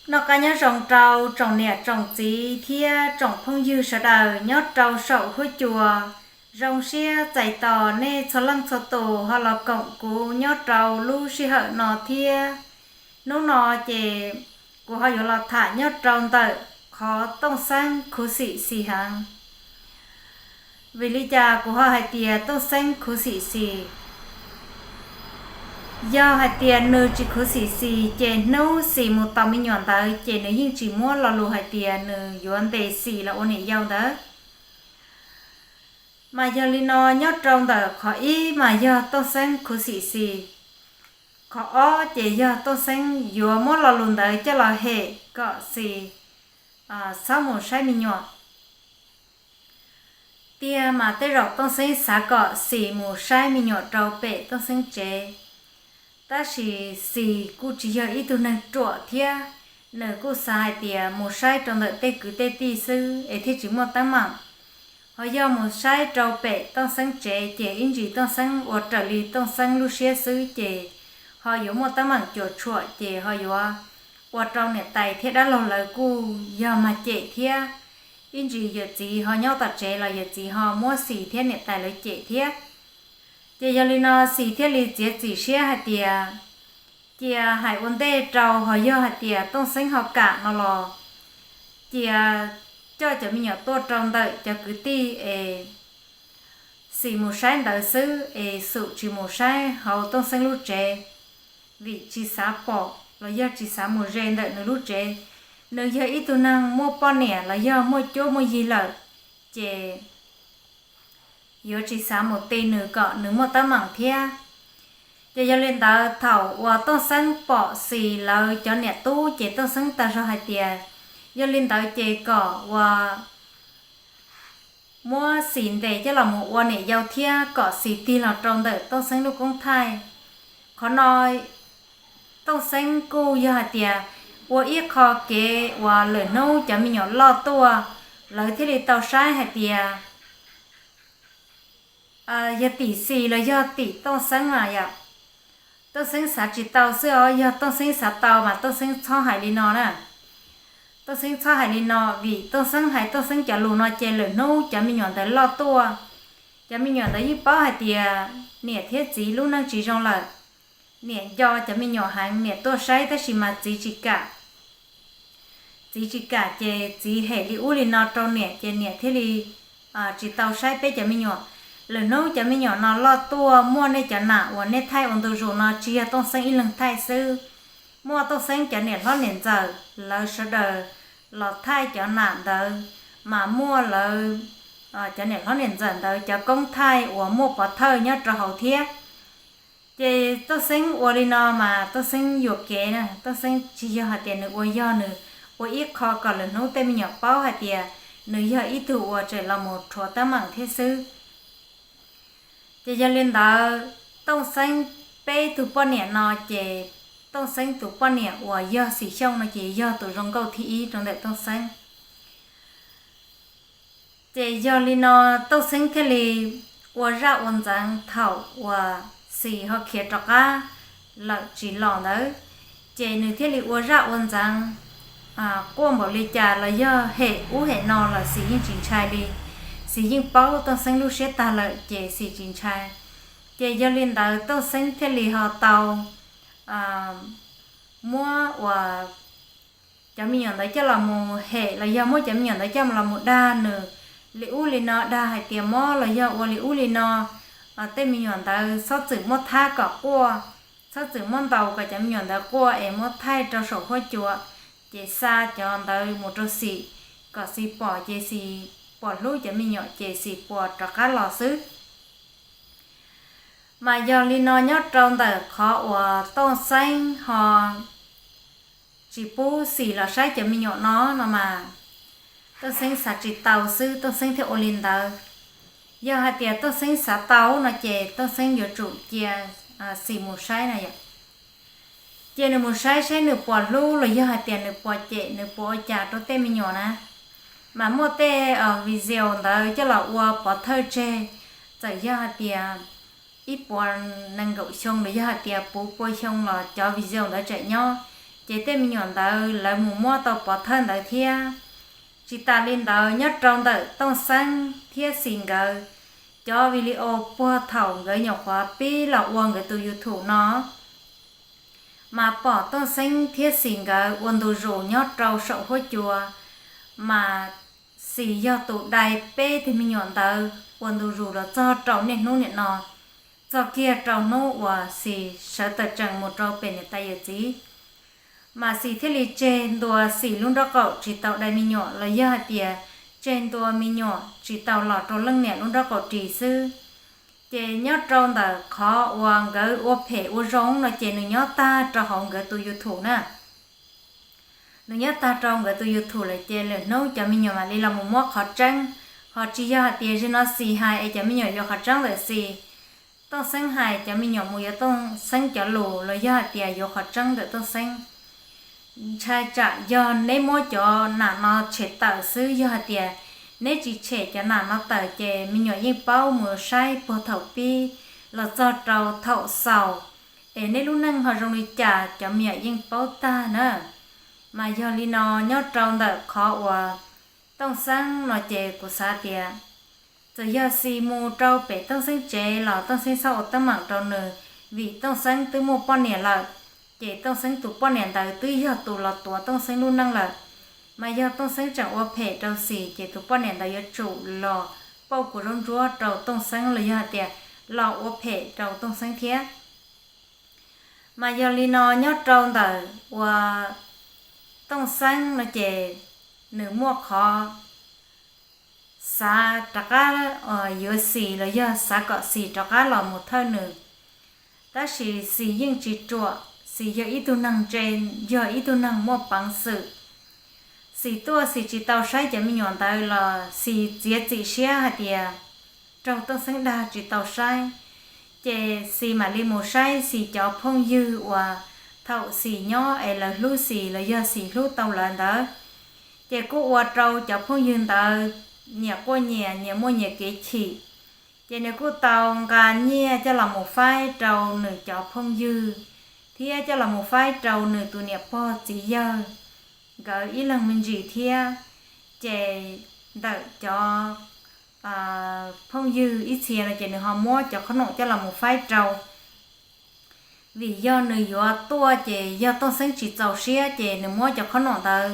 Noj qab nyob zoo rau tsoom niam tsoom txiv thiab tsoom phooj ywg sawv daws nyob rau saum huab cua. Zoo siab txais tos nej txhua leej txhua tus ho los koom kuv nyob rau lub sij hawm no thiab. Hnub no ces kuv ho yuav los tham nyob rau ntawm qhov Tooj Xeeb khuv xim Xis heev. Vim li cas kuv ho hais tias Tooj Xeeb khuv xim Xis? Yog hais tias nws tsis khuv xim Xis ces hnub Xis mus tos me nyuam ntawd ces nws yeej tsis muab lo lus hais tias nws yuav ntes Xis los ua niam yau ntawd. Mas yog li no, nyob rau ntawm qhov ib mas yog Tooj Xeeb khuv xim Xis. Qhov ob ces yog Tooj Xeeb yuav muab lo lus ntawd coj los hem kom Xis txhob mus saib me nyuam. Tiag mas tej zaum Tooj Xeeb xav kom Xis mus saib me nyuam rau pem Tooj Xeeb tsev, tab sis Xis kuj tsis yog ib tug neeg ruam thiab, nws kuj xav hais tias mus saib rau ntawm tej kwv tej tij xwb es thiaj tsis muaj teeb meem. Ho yog mus saib rau pem Tooj Xeeb tsev ces ib ntsis Tooj Xeeb ua raws li Tooj Xeeb lub siab xwb ces ho yuav muaj teeb meem cuam tshuam ces ho yuav ua rau niam tais thiab dab laug lawv kuj yog mag cem thiab. Ib ntsis yawm txiv ho nyob tom tsev los yawm txiv ho muab Xis thiab niam tais lawv cem thiab. Ces yog li no Xis thiaj li txiav txim siab hais tias cia hais ua ntej rau, ho yog hais tias Tooj Xeeb ho kam no los cia coj cov me nyuam tuaj rau ntawm cov kwv tij es Xis mus saib ntawd xwb es Xis tsis mus saib hauv Tooj Xeeb lub tsev, vim tsis xav pom los yog tsis xav mus ze ntawm nws lub tsev. Nws yog ib tug neeg muaj poj niam los yog muaj cuab muaj yig lawm, ces yuav tsis xav mus ti nws kom nws muaj teeb meem thiab. Ces yog li ntawd thaum uas Tooj Xeeb pom Xis lawv cov niam tub ces Tooj Xeeb tag zog hais tias yog li ntawd ces kom uas muab Xis ntes coj los mus ua niam yau thiab kom Xis tig los rau ntawm Tooj Xeeb lub koob thaij. Qhov no Tooj Xeeb kuj yog hais tias ua ib qho kev uas lwm hnub cov me nyuam loj tuaj, lawv thiaj li tau saib hais tias yog tim Xis los yog tim Tooj Xeeb na yom. Tooj Xeeb xav tsis tau xwb os, yog Tooj Xeeb xav tau mas Tooj Xeeb txhob hais li no na. Tooj Xeeb txhob hais li no, vim Tooj Xeeb hais Tooj Xeeb cov lus no ces lwm hnub cov me nyuam ntawd loj tuaj, cov me nyuam ntawd yeej paub hais tias niam thiab txiv lub neej tsis zoo lawm. Niam nco cov me nyuam heev, niam tuaj saib tab sis mas txiv tsis kam. Txiv tsis kam ces txiv hem li ub li no rau niam ces niam thiaj li tsis tau saib peb cov me nyuam. Lwm hnub cov me nyuam no loj tuaj, muaj nej cov nam uas nej thaij ua ntu zus no tsis yog Tooj Xeeb ib leeg thaij xwb, muaj Tooj Xeeb cov niam hlob niam ntxawm lawv sawv daws los thaij cov nam ntawd, mas muaj lawv cov niam hlob niam ntxawm ntawd cov koob thaij uas muaj pov thawj nyob rau hauv thiab. Ces Tooj Xeeb ua li no mas Tooj Xeeb yuam kev na, Tooj Xeeb tsis yog hais tias nws ua yog, nws ua ib qho kom lwm hnub tej me nyuam paub hais tias nws yog ib tug uas tseem los mus rhuav teeb meem thiab xwb. Ces yog li ntawd, Tooj Xeeb peb tug poj niam no ces Tooj Xeeb tus poj niam uas yog Xis Xyooj no ces yog tus zoo nkauj thib ib rau ntawm Tooj Xeeb. Ces yog li no Tooj Xeeb thiaj li ua zaj ua ntxeev thaum uas Xis ho khiav rov qab lawm tsis los ntawd, ces nws thiaj li ua zaj ua ntxeev quaj npaum li cas los yog hem ub hem no los Xis yeej tsis ntshai li, Xis yeej paub Tooj Xeeb lub siab tag lawm ces Xis tsis ntshai. Ces yog li ntawd Tooj Xeeb thiaj li ho tau muab uas cov me nyuam ntawd coj los mus hem los yog muab cov me nyuam ntawd coj los mus dag nws li ub li no, dag hais tias mob los yog ua li ub li no, tej me nyuam ntawd txhob txwm muab thab kom quaj, txhob txwm muab ntaus kom cov me nyuam ntawd quaj es muab thaij rau saum huab cua, ces xa cov ntawd mus rau Xis, kom Xis pom ces Xis pom hlub cov me nyuam ces Xis puas rov qab los xwb. Mas yog li no nyob rau ntawm qhov uas Tooj Xeeb ho tsis pub Xis los saib cov me nyuam no no mas Tooj Xeeb xav tsis tau xwb Tooj Xeeb thiaj ua li ntawd. Yog hais tias Tooj Xeeb xav tau no ces Tooj Xeeb yuav tsum cia Xis mus saib na yom. Cia nws mus saib saib nws puas hlub los yog hais tias nws puas cem nws puas ua cas rau tej me nyuam na. Mas muaj tej video ntawd coj los ua pov thawj tseg, txawm yog hais tias ib puas nees nkaum xyoo los yog hais tias puv pua xyoo los cov video ntawd tseem nyob. ces tej me nyuam ntawd lawv mus muab tau pov thawj ntawd thiab. Tsis tas li ntawd, nyob rau ntawm Tooj Xeeb thiab Xis nkawd cov video puag thaum nkawd nyuam qhuav pib los ua nkawd tus YouTube no, mas pom Tooj Xeeb thiab Xis nkawd ua ntu zus nyob rau saum huab cua, mas Xis yog tus dai peb tug me nyuam ntawd ua ntu zus los txog rau niaj hnub niam no, txog kiag rau hnub uas Xis sawv tawm tsees mus rau pem niam tais yawm txiv. Mas Xis thiaj li tseg ntua Xis lub nraub qaum tsis tau dai me nyuam los yog hais tias tseg ntua me nyuam tsis tau los rau leej niam lub nraub qaum ris xwb. Ces nyob rau ntawm qhov uas nkawd ua phem ua zoo no ces nws nyob tag rau hauv nkawd tus YouTube na. Nws nyob tag rau nkawd tus YouTube lawm ces lwm hnub cov me nyuam mam li los mus muab qhov tseeb, ho tsis yog hais tias zaum no Xis hais es cov me nyuam yuav qhov tseeb ntawm Xis, Tooj Xeeb hais cov me nyuam mus yuav Tooj Xeeb cov lus los yog hais tias yuav qhov tseeb ntawm Tooj Xeeb. Ntshai tsam yog neb muab cov nam no tshem tawm xwb, yog hais tias neb tsis tshem cov nam no tawm ces me nyuam yeej paub mus saib puag thaum pib los txog rau thaum xaus, es neb lub neej ho zoo li cas cov me nyuam yeej paub tag na. Mas yog li no, nyob rau ntawm qhov uas Tooj Xeeb no ces kuv xav tias txawm yog Xis mus rau pem Tooj Xeeb tsev los Tooj Xeeb txhob ua teeb meem rau nws, vim Tooj Xeeb twb muaj poj niam lawm, ces Tooj Xeeb tus poj niam ntawd twb yog tus los tuav Tooj Xeeb lub neej lawm. Mas yog Tooj Xeeb tseem ua phem rau Xis ces tus poj niam ntawd yuav tsum los pauj kuv zaub ntsuab rau Tooj Xeeb los yog hais tias los ua phem rau Tooj Xeeb thiab. Mas yog li no, nyob rau ntawm uas Tooj Xeeb no ces nws muaj qhov xav rov qab yuav Xis los yog xav kom Xis rov qab los mus thawj nws. Tab sis Xis yeej tsis ruam, Xis yog ib tug neeg ntse, yog ib tug neeg muaj peev xwm. Xis tuaj Xis tsis tau saib cov me nyuam ntawd los Xis txiav txim siab hais tias raug Tooj Xeeb dag tsis tau saib, ces Xis mam li mus saib Xis cov phooj ywg uas thaum Xis nyob es lawv hlub Xis los yog Xis hlub tau lawv ntawd. Ces kuj ua rau cov phooj ywg ntawd nyias quaj nyias, nyias muaj nyias kev chim. Ces nws kuj tau nqa nyiaj coj los mus faib rau nws cov phooj ywg thiab coj los mus faib rau nws tus niam pog txiv yawg nkawd ib leeg me ntsis thiab. Ces ntawm cov phooj ywg ib txhia no ces nws ho muab cov qhob noom coj los mus faib rau. Vim yog nws yuav tuaj ces yog Tooj Xeeb tsis txaus siab ces nws muab cov qhob noom ntawd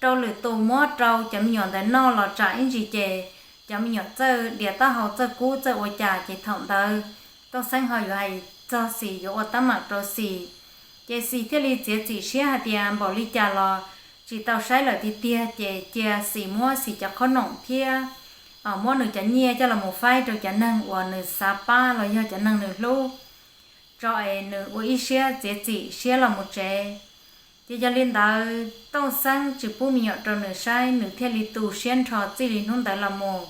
rau lwm tus muab rau cov me nyuam ntawd noj los tsam ib ntsis ces cov me nyuam txawj diav taub hau, txawj kub txawj ua cas, ces thaum ntawd Tooj Xeeb ho yuav hais txog Xis, yuav ua teeb meem rau Xis. Ces Xis thiaj li txiav txim siab hais tias npaum li cas los tsis tau saib lawm tiag tiag, ces cia Xis muab Xis cov qhob noom thiab muab nws cov nyiaj coj los mus faib rau cov neeg uas nws xav pab los yog cov neeg nws hlub, tso es nws ua ib siab txiav txim siab los mus tsev. Ces yog li ntawd Tooj Xeeb tsis pub me nyuam rau nws saib, nws thiaj li tu siab nrho txij li hnub ntawd los mus.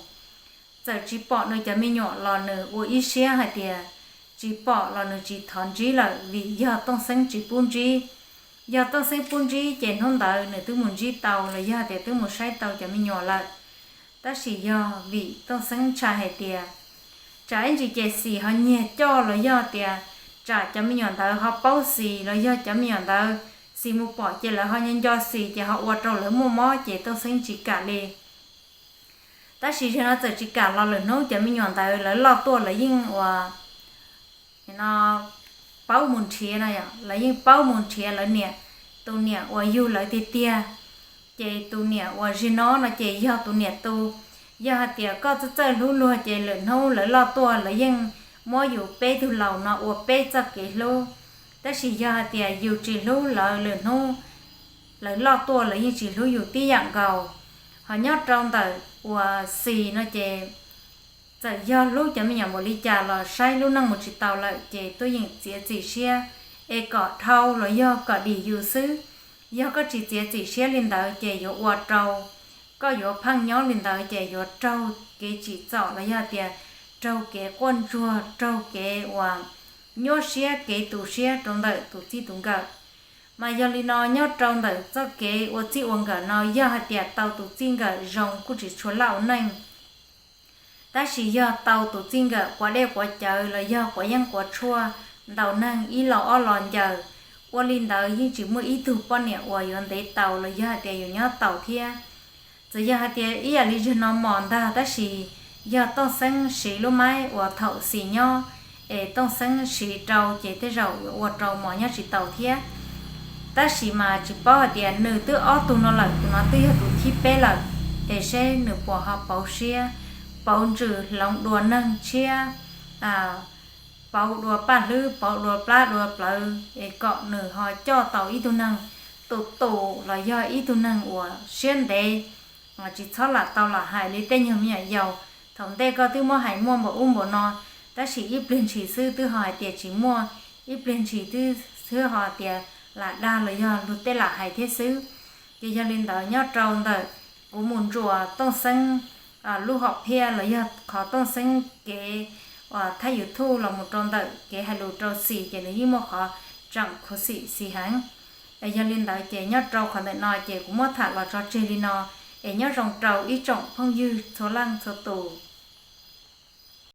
Txawm tsis pom nws cov me nyuam los nws ua ib siab hais tias tsis pom los nws tsis thov ntsib lawm, vim yog Tooj Xeeb tsis pub ntsib. Yog Tooj Xeeb pub ntsib ces hnub ntawd nws twb mus ntsib tau los yog tias twb mus saib tau cov me nyuam lawm. Tab sis yog vim Tooj Xeeb ntshai hais tias tsam ib ntsis ces Xis ho nyiag coj los yog tias tsam cov me nyuam ntawd ho paub Xis los yog cov me nyuam ntawd Xis mus pom ces lawv ho nco nco Xis ces ho ua rau lawv muaj mob, ces Tooj Xeeb tsis kam li. Tab sis zaum no txawm tsis kam los lwm hnub cov me nyuam ntawd lawv loj tuaj lawv yeej ua paub mus nrhiav no, lawv yeej paub mus nrhiav lawv niam, tus niam uas yug lawv tiag tiag. Ces tus niam uas zig no no ces yog tus niam tu. Yog hais tias koj txawj txawj hlub luag ces lwm hnub lawv loj tuaj lawv yeej muab yus peb tug laus no ua peb txoj kev hlub. Tab sis yog hais tias yus tsis hlub lawv, lwm hnub lawv loj tuaj lawv yeej tsis hlub yus tib yam nkaus. Ho nyob rau ntawm uas Xis no ces txawm yog hlub cov me nyuam npaum li cas los saib lub neej mus tsis tau lawm ces tuaj yeem txiav txim siab es kom dhau los yog kom dim yus xwb. Yog koj tsis txiav txim siab li ntawd ces yuav ua rau koj yuav pheej nyob li ntawd ces yuav raug kev tsim txom los yog tias raug kev quaj ntsuag, raug kev uas nyuaj siab, kev tu siab rau ntawm tus txij tus nkawm. Mas yog li no nyob rau ntawm txoj kev ua txij ua nkawm no yog hais tias tau tus txij nkawm zoo kuj tsis tshua laj ua neej. Tab sis yog tau tus txij nkawm quav dej quav cawv los yog quav yeeb quav tshuaj, ntaus neeg ib los ob los ncaws, Ua li ntawd yeej tsis muaj ib tug poj niam uas yuav ntev taus los yog hais tias yuav nyob taus thiab. Txawm yog hais tias ib yam li zag no mos ntag, tab sis yog Tooj Xeeb siv lub maib uas thaum xis nyob, es Tooj Xeeb siv rau ces tej zaum yuav ua rau mos nyob tsis taus thiab. Tab sis mas tsis paub hais tias nws twb ob tug no lawm, tus no twb yog tus thib peb lawm, es seb nws puas ho pauv siab, pauv ntsws hloov dua neeg tshiab, pauv dua paj hlwb, pauv dua plab dua plawv, es kom nws ho coj tau ib tug neeg tus tus los yog ib tug neeg uas siab ntev, tsis txhob lam tau lam hais li tej nyuag me nyuam yaus. Thaum ntej koj twb muab hais muaj npaum ub npaum no, tab sis ib pliag ntshis xwb twb ho hais tias tsis muaj, ib pliag ntshis twb xwb ho tias lam dag los yog luag tej lam hais thiab xwb. Ces yog li ntawd nyob rau ntawm kuv mus ntsuas Tooj Xeeb lub hom phiaj los yog qhov Tooj Xeeb kev thab YouTube los mus rau ntawm kev hais lus rau xis ces nws yeej muaj qhov tseem khuv xim xis heev. Yog li ntawd ces nyob rau qhov ntawm no ces kuv muab tham los tso tseg li no, es nyob zoo rau ib tsoom phooj ywg txhua leej txhua tus.